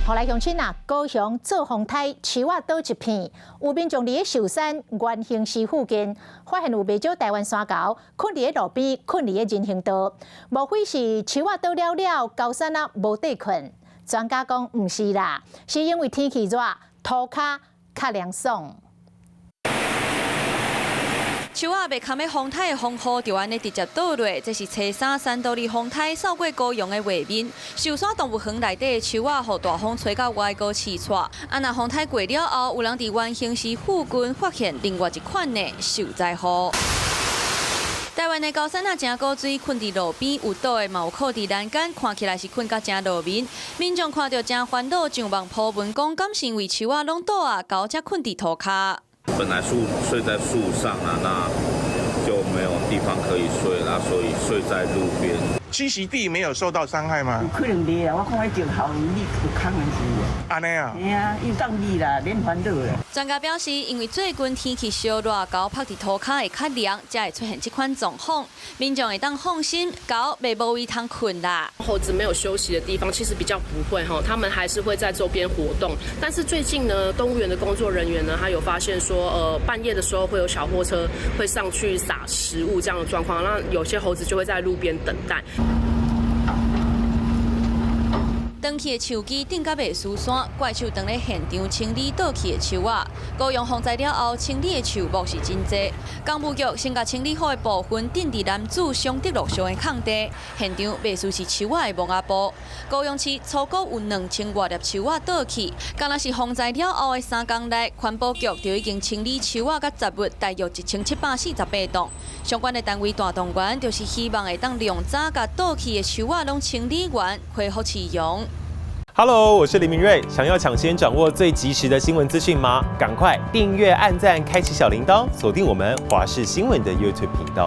予來鄉親啊，高雄做風颱，樹仔倒一片，有民眾佇咧壽山元興寺附近，發現有袂少台灣山猴睏佇咧路邊，睏佇咧人行道，莫非是樹仔倒了了，猴搧仔無地睏？專家講毋是啦，是因為天氣熱，塗跤較涼爽。樹仔袂堪的風颱的風雨就按呢直接倒落，這是初三山道里風颱掃過高雄的畫面。壽山動物園內底的樹仔，予大風吹到歪高刺掣。啊，若風颱過了後，有人佇元興寺附近發現另外一款的受災戶。台灣的猴搧仔誠古錐，睏佇路邊有倒的嘛有靠佇欄杆，看起來是睏甲誠落眠。民眾看著誠煩惱，上網 po 文講，敢是因為樹仔攏倒啊，猴才睏佇塗跤。本來樹睡在樹上啊，那就沒有地方可以睡啦，所以睡在路邊。棲息地沒有受到傷害嗎？有可能袂啊，我看彼石頭你有空的是。按呢啊？嘿啊，有當地啦，免煩惱啦。專家表示，因為最近天氣燒熱，猴趺佇塗跤會較涼，才會出現這款狀況。民眾會當放心，猴袂無位通睏啦。猴子沒有休息的地方，其實比較不會哈，他們還是會在周邊活動。但是最近呢，動物園的工作人員呢，他有發現說，半夜的時候會有小貨車會上去撒食物這樣的狀況，那有些猴子就會在路邊等待。斷去的樹枝頂甲袂輸山，怪手當咧現場清理倒去的樹仔。高雄風災了後，清理的樹木是真濟。工務局先共清理好的部分，擲佇楠梓松德路上的空地。現場袂輸是樹仔的墓仔埔。高雄市初估有2000外粒樹仔倒去，敢若是風災了後的3工內，環保局就已經清理樹仔佮雜物，大約1748棟。相關的單位大動員，就是希望會當量早共倒去的樹仔攏清理完，恢復飼養。 Hello，我是林明瑞。想要搶先掌握最及時的新聞資訊嗎？趕快訂閱、按讚、開啟小鈴鐺，鎖定我們華視新聞的 YouTube 頻道。